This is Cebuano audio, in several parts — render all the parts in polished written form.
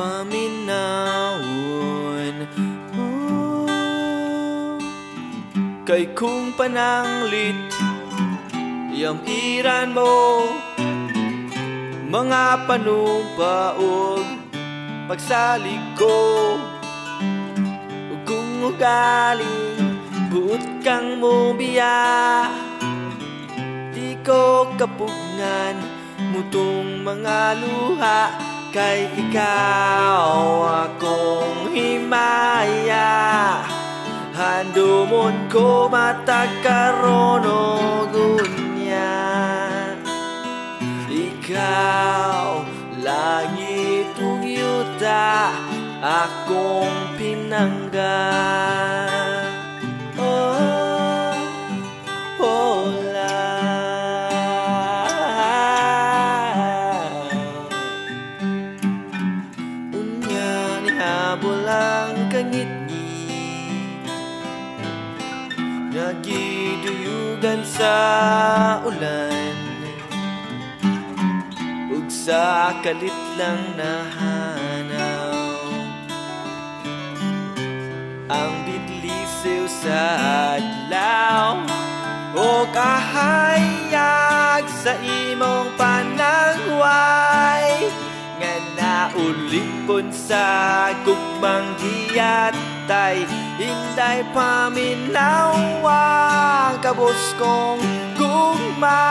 Paminawon mo. Kay kung pananglit yamiran mo, mga panumpa ug pagsalig ko. Ug kung ugaling buot kang mobiya, di ko kapugngan mutong mga luha. Kay ikaw akong himaya, handumon ko matag karon og unya. Ikaw langit ug yuta, akong pinangga. Oh, hola. Unya nihabol ang kangitngit, nagiduyugan sa ulan, ug sa kalit lang nahanaw ang bidlisiw sa adlaw. O kahayag sa imong panangway, nga naulipon sa gugmang giyatay. Inday paminawa kabos kong gugma,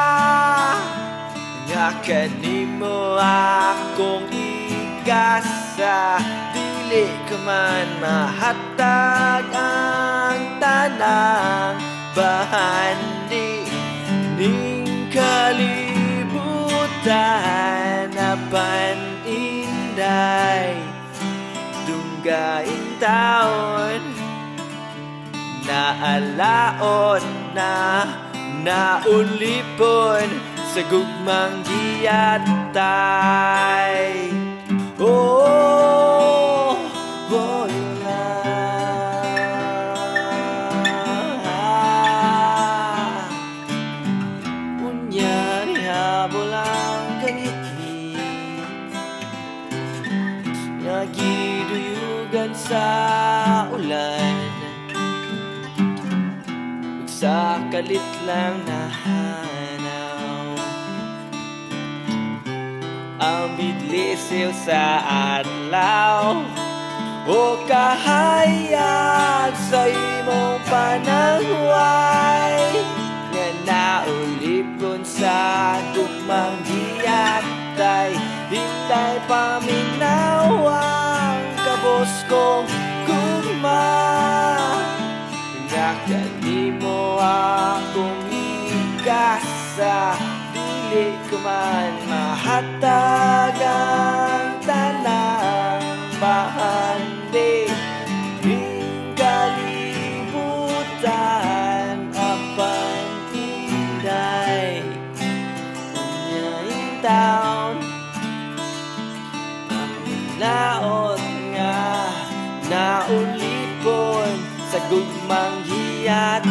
nga kanimo akong igasa. Dili ka man mahatag ang tanang bahandi ning kalibutan, apan inday dunggaing taon naalaon na naulipon sa gugmang giyatay. Oh, oh, unya nihabol ang kangitngit, nagiduyugan sa ulan, ug sa kalit lang nahanaw ang bidlisiw sa adlaw. O kahayag sa imong panangway, nga naulipon sa gugmang giyatay. Hinday paminawang kabos kong gugma, nga kanimo akong igasa. Dili ko man mahatag ang tanang bahandi ning kalibutan, apan inday unya taon laot nga naulipon sa gugmang giyatay.